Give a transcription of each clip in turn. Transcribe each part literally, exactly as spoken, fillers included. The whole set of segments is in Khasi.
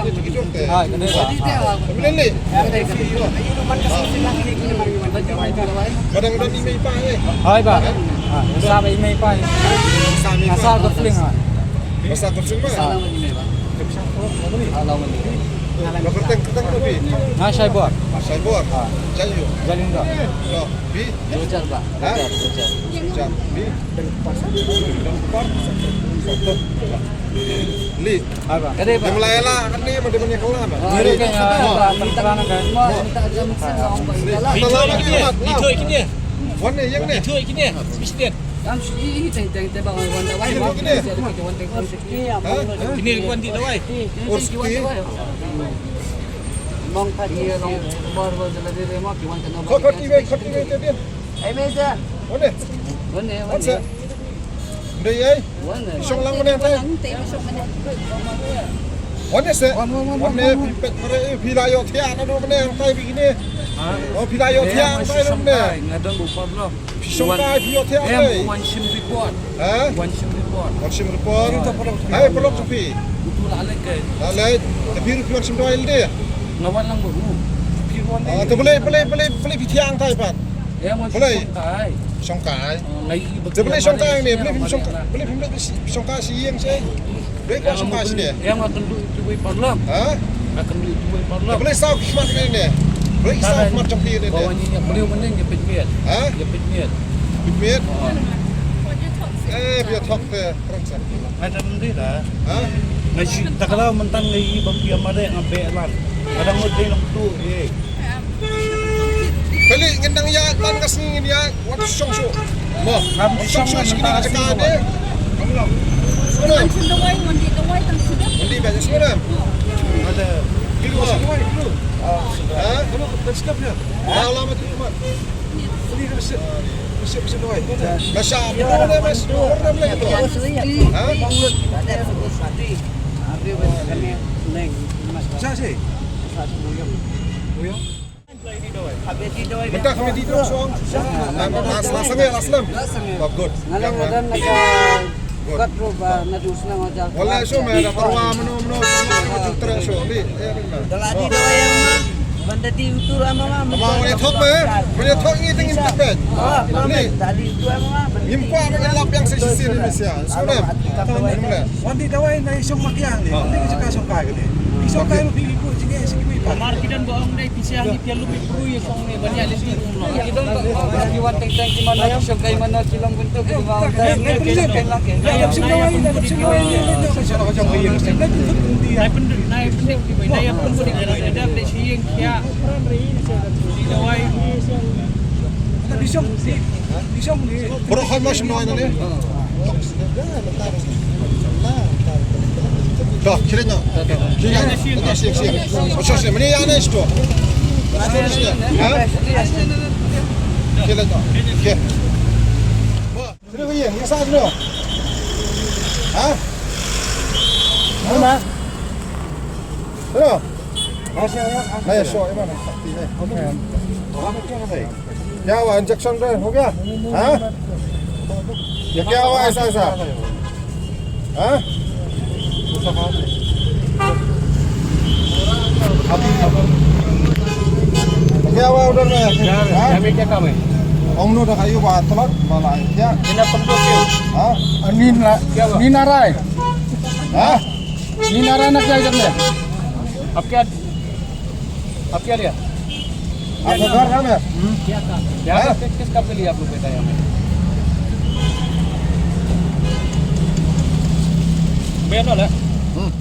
Hai, ka dei ba. Hai. Ba dang don i mei i pa eh. Hai ba. Ha, sa ba i mei i pa. Sa mei i pa. Sa ka fling ha. Sa ka fling ba. Ba kyrteng kyrteng ba phi. Nga Shaibor. Shaibor. Ha. Jaiu. Jaiu da. Phi? Roger ba. Ha? Roger, Roger. Roger. Phi? Li. Hai ba. Ka dei ba. Dem lai la kan ni ma dem ni kala ba. Ni ru ka ba. Ni ta ni ta jam sen ba ong ba. Ni ta la ni. Ni thoi kine. Wan ne yang ne. Ni thoi kine. Mesti. Am shi i teng teng te ba wan da wai. Kine wan teng teng. Ha? Kine wan di da wai. Mong pha ni long bor bor jala de mo ki wan ka no. Khot khot iwei khot iwei te bien. Ai me sa. Wan ne. Wan ne wan ne. Dei ai. Wan ne. Shong lang wan ne te. Lang te shong wan ne. Wan ne se. Wan, wan, wan, wan ne, wan, wan. Phi pet mare, eh, phi la ïohthiah na do mane, ang tai bikine. Ha? Oh, phi la ïohthiah, eh, ang tai do mane. Nga don bu problem. Phi shongkai, phi ïohthiah, eh, tai. Wan shim report. Ha? Wan shim report. Wan shim report. Ai, paralok jong phi. Utu la leit kai. La leit. Te phi ruh phi wan shim dawai lade. Nga wan lang ba u. Phi wan. Ah, te balei, balei, balei, balei phi thiah ang tai pat? Eh, wan shongkai. Shongkai. Te balei shongkai ne? Balei phi shongkai? Balei phi shongkai shi ïing shi? Balei phi shongkai shi ne? Ïa nga kynduh ïa uwei paralok. Ha? Nga kynduh ïa uwei paralok. Balei saw ki khmat ne? Balei saw ki khmat jong phi ne? Ba wan ïa balei wan ne ïa pynmiet. Ha? Ïa pynmiet. Pynmiet. Eh, phi ïa thok te. Nga dang dei da. Ha? Nga shi takra mynta nga i ba phi ïa mareh nga beh lan. Nga dang dei long tu eh. Kali ngin dang ïa ban ka sngi ngin ïa wat shong shuh. Mo. Ngam shong shuh shi kini ka jaka ne. Ngam long. Shuh. Kan shuh dawai, ngan dih dawai tang shuh. Ngan dih ba shuh. Ada. Kilu shuh dawai kilu. Ha? Kamu tak sikap ya? Ha? Lama tu man. Ini kan shuh. Shuh shuh dawai. Masya Allah, masya Allah. Ha? Sa si. Uyung. Mynta kami di Drok Song. Last last last last. Oh, good. Nga la nga don na ka kat ro ba na dus na nga jal. Wala so me da parwa mano mano mano mano jutra so ni. Dala di do ya ma. Banda di utur ama ma. Ma wala thok me. Wala thok ni tingin tak bet. Ni. Dala di utur ama ma. Ngim kwa me lap yang sisi ni mesia. Sudah. Wan di dawai na isong makiang ni. Ni ka jaka song kai ni. Isong kai ni ku jinge sing mi pa. Mar kidan ba ong dai pisiang ni pia lupi pru ya song ni ban ya lesi. Kidan ba ong ki wan teng teng ki mana ki song kai mana ki long bentuk ki ba ong dai. Ni pun sing dawai, ni pun sing dawai ni. Nai pendek, nai pendek di bai dai pun pendek ada ada beli siang kia. Di dawai. Tapi song ni. Bro, how much no ini? Dah, kira nya. Kira nya. Dah, siap, siap. Oh, siap, siap. Mani ya, nice tu. Ha? Kira nya. Okey. Sini, Wi, ya, sa sini. Ha? Mana? Sini. Ayo, so, mana? Okey. Kya hua, injection de ho gaya? Ha? Ye kya hua aisa aisa? Ha? Kya hua udhar mein? Ha? Kya mein kya kam hai? Omno da kayu ba talak bala kya? Ina pamdo kya? Ha? Nin la, nin aa raha hai. Ha? Nin aa raha na kya jab mein? Ab kya Ab kya liya? Aapka ghar kahan hai? Hmm? Kya kam? Kya kam? Kis, kis kam ke liye aap log beta yahan pe? Beta le. Hmm.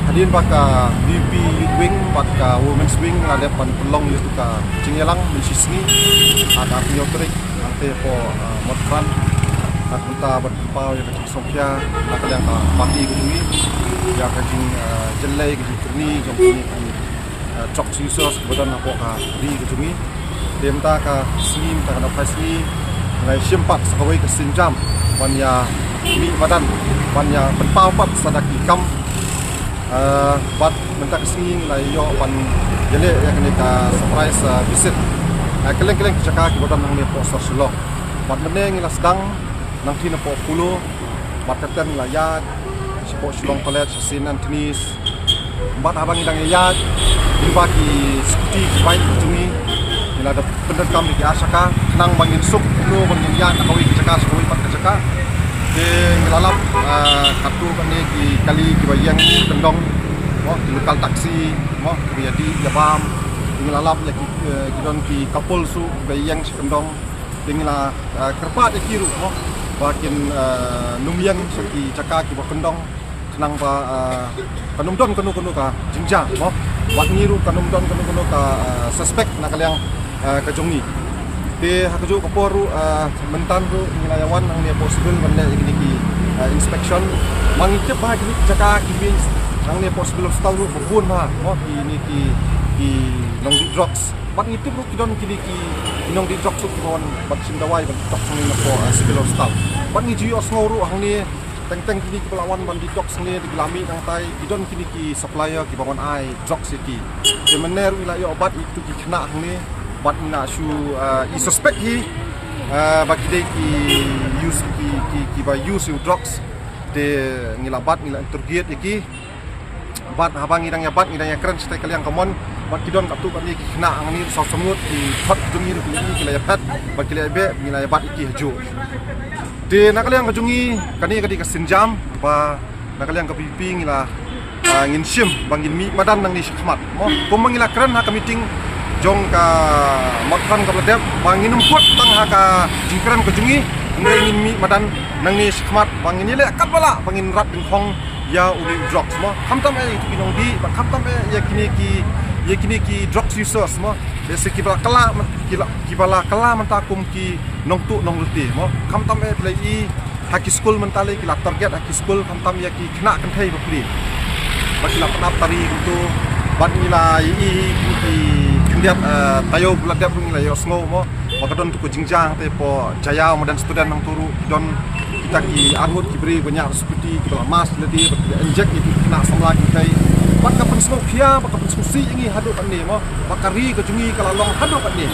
Hadien ba ka VPP Youth Wing bad ka Women's Wing la dep ban pynlong ïa ka jingïalang mynshisngi ha ka arphew tarik hangtei hapoh Motphran. Bad mynta ban pynpaw ïa ka Sngewkhia na ka liang ka party ka jong ngi ïa ka jing, eh, jyllei ka jingkyrni jong kine ki, eh, drug users kiba don hapoh ka ri ka jong ngi. Te mynta ka sngi, mynta ka dap ka sngi, ngi la shim pat sa kawei ka sienjam ban ïa mih madan, ban ïa pynpaw pat sa da ki kam. Eh, bad mynta ka sngi ngi la ïoh ban ïaleh ïa kane ka surprise, eh, visit, eh, kylleng kylleng ki jaka kiba don hangne hapoh sor Shillong. Bad mynne ngi la sdang nangtei napoh Polo, bad kata ngi la ïaid shapoh Shillong College, sha Saint Anthony's. Bad haba ngi dang ïaid, ngi ba ki scooty ki bike ki jong ngi, ngi la da pyndonkam da ki ar shaka khnang ba ngin suk kumno ba ngin ïaid na kawei ka jaka sha kawei pat ka jaka. Te ngi la lap, ah, katto katne ki kali kiba ïeng sha kyndong, mo, ki local taxi, mo, kiba ïadih ïabam. Ngi la lap ïa ki, eh, ki don ki couple shuh kiba ïeng sha kyndong. Te ngi la, ah, kyrpad ïa ki ruh mo ba kin, ah, nym ïeng sha ki jaka kiba kyndong khnang ba, ah, kan ym don kano kano ka jingjia mo. Bad ngi ruh kan ym don kano kano ka, ah, suspect na ka liang, ah, ka jong ngi. Te ha kajuh ka por ruh, ah, mynta ruh ngi la ïawan hangne hapoh Civil ban leh ïa kine ki, ah, inspection. Ma ngi tip ba kine ki jaka ki mih hangne hapoh Civil Hospital ruh ba bun bha mo kine ki, ki nongdih drugs. Bad ngi tip ruh ki don kine ki, ki nongdih drugs ruh kiba wan ban shim dawai ban tok hangne napoh, eh, Civil Hospital. Bad ngi ju ïohsngew ruh hangne Teng teng kine kiba la wan ban die drugs hangne, te ki la mih nangtai, ki don kine ki supplier kiba wan ai drugs ïa ki. Te mynne ruh ngi la ïoh bat ïa kitu ki khynnah hangne, bad ngi la shu, eh, i suspect hi, eh, ba ki dei ki use, ki, ki, kiba use ïa u drugs. Te ngi la bat, ngi la interrogate ïa ki. Bad haba ngi dang ïa bat, ngi dang ïa kren shatai ka liang ka mon. Bad ki don katto katne ki khynnah hangne, saw saw ngut, ki khot jong ngi ruh ki la ïa phet, bad ki la ïa beh, ngi la ïa bat ïa ki hajuh. Te na ka liang ka jong ngi, kane ka dei ka sienjam ba na ka liang ka VPP ngi la, ah, ngin shim ba ngin mih madan nangne shakhmat, mo. Kumba ngi la kren ha ka meeting jong ka motphang kaba la dep, ba ngin ym kut tang ha ka jingkren ka jong ngi, hynrei ngin mih madan nangne shakhmat, ba ngin ïaleh katba lah ba ngin rat dynghong ïa une u drugs, mo. Khamtam eh ïa kito ki nongdih, bad khamtam eh ïa kine ki, ïa kine ki drugs users, mo. Lehse kiba la kylla, ki la, kiba la kylla mynta kum ki nongtuh nonglute, mo. Khamtam eh, phi la ïohi ha ki skul mynta lei ki la target ha ki skul, khamtam ïa ki khynnah kynthei bapli. Bad ki la pyndap tari kumto, bad ngi la ïohi ki khyndiat, eh, taïew ba la dep ruh ngi la ïohsngew, mo, ba ka don tu ka jingjia hangtei hapoh Jaïaw madan student hangto ruh, ki don kita ki arngut ki briew ba ñiah scooty kiba la mask lade, bad ki la inject ïa ki khynnah samla kynthei. Bad ka pynsngew khia, bad ka pynsngewsih ïa ngi haduh katne, mo, ba ka ri ka jong ngi ka la long haduh katne.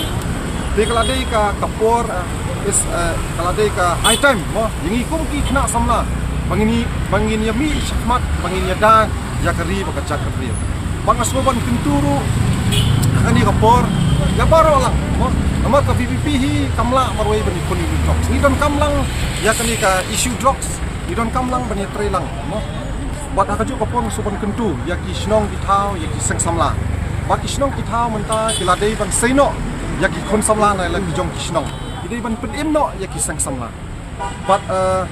Te ka la dei ka, ka por, eh, is, eh, ka la dei ka high time, mo, ïa ngi kum ki khynnah samla ba ngin, ba ngin ïa mih shakhmat, ba ngin ïada ïa ka ri bad ka jaitbynriew. Bad nga sngew ban kyntu ruh ha kane ka por ïa baroh lang, mo. Namar ka VPP hi kam lah marwei ban ïakhun ïa u drugs. Ngi donkam lang ïa kane ka issue drugs, ngi donkam lang ban ïatreilang, mo. Bad ha kajuh ka por nga sngew ban kyntu ïa ki shnong ki thaw, ïa ki seng samla. Bad ki shnong ki thaw mynta ki la dei ban sei noh ïa ki khun samla na la ki jong ki shnong. Ki dei ban pynim noh ïa ki seng samla. Bad, eh,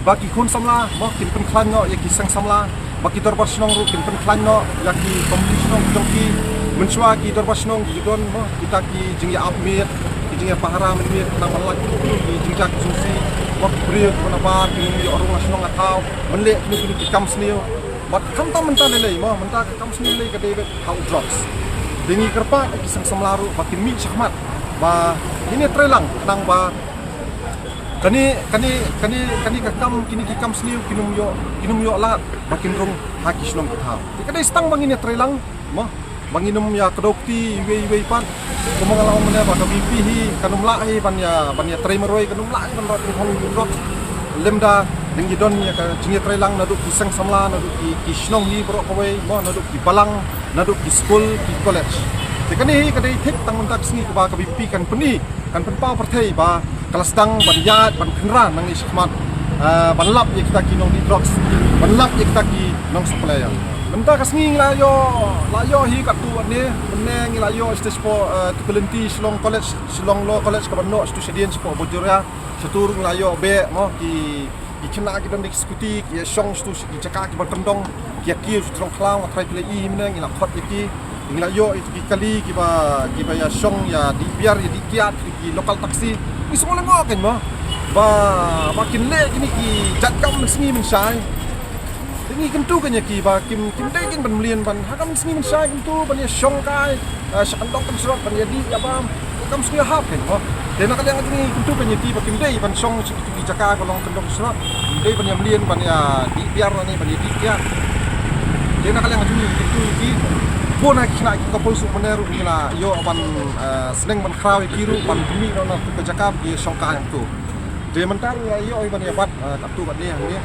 ba ki khun samla, mo, kin pynkhlaiñ noh ïa ki seng samla. Ba ki dorbar shnong ruh kin pynkhlaiñ noh ïa ki komiti shnong ki jong ki. Mynshuwa ki dorbar shnong ki don, mo, kita ki jingïa ap miet, ki jingïa pahara mynmiet, khnang ban lait ki jingjia ki sngewsih. Bad ki briew kiba nabar kin ïoh rung na shnong na thaw ban leh kine kine ki kam sniew. Bad khamtam mynta lei lei, mo, mynta ka kam sniew lei ka dei beit ha u drugs. Te ngi kyrpad ïa ki seng samla ruh ba kin mih shakhmat, ba ngin ïatreilang, khnang ba kane, kane, kane, kane ka kam, kine ki kam sniew kin ym ïoh, kin ym ïoh lad ba kin rung ha ki shnong ki thaw. Te ka dei tang ba ngin ïatreilang, mo, ba ngin ym ïa kdew kti iwei iwei pat. Kumba nga la ong mynne ba ka VPP hi kan ym lah hi ban ïa, ban ïatrei marwei, kan ym lah hi ban rat dynghong ïa u drugs. Lymda ngi don ïa ka jingïatreilang naduh ki seng samla, naduh ki, ki shnong hi baroh kawei, mo, naduh ki balang, naduh ki skul, ki college. Te kane hi ka dei thik tang mynta ka sngi kaba ka VPP kan pyni, kan pynpaw pyrthei ba ka la sdang ban ïaid ban kynran nangne shakhmat, eh, ban lap ïa kita ki nongdih drugs, ban lap ïa kita ki nong supplier. Mynta ka sngi ngi la ïoh, la ïoh hi katto katne, mynne ngi la ïoh stage four, eh, tu ka lynti Shillong College, Shillong Law College, kaba noh shatu shadien shapoh Bajoria, shatu ruh ngi la ïoh beh, mo, ki, ki khynnah ki don da ki scooty, ki ïa shong shatu sha ki jaka kiba kyndong, ki ïa kiew sha ki jrong khlaw, nga tharai phi la ïohi mynne ngi la khot ïa ki. Ngi la ïoh ïa ki kali kiba, kiba ïa shong ïa dih biar ïa dih kiad, ki local taxi. Ngi sngew lyngngoh kein mo ba, ba kin leh kine ki jait kam mynsngi mynshai. Te ngi kyntu kein ïa ki ba kim, kim dei kein ban mlien ban ha ka mynsngi mynshai kyntu ban ïa shong kai, eh, sha kyndong kynshrok ban ïa dih ïa bam. Kam sngewhap kein mo. Te na ka liang ka jong ngi kyntu kein ïa ki ba kim dei ban shong sha ki jaka ba long kyndong shrok. Kim dei ban ïa mlien ban ïa dih biar lane ban ïa dih kiad. Te na ka liang ka jong ngi kyntu ïa ki. Bun na ki khynnah ki couple suk mynne ruh ngi la ïoh ban, eh, sneng ban khraw ïa ki ruh ban pynmih noh na ka jaka ba ki shong kai hangto. Te mynta ruh ngi la ïoh ban ïa bat, eh, katto katne hangne.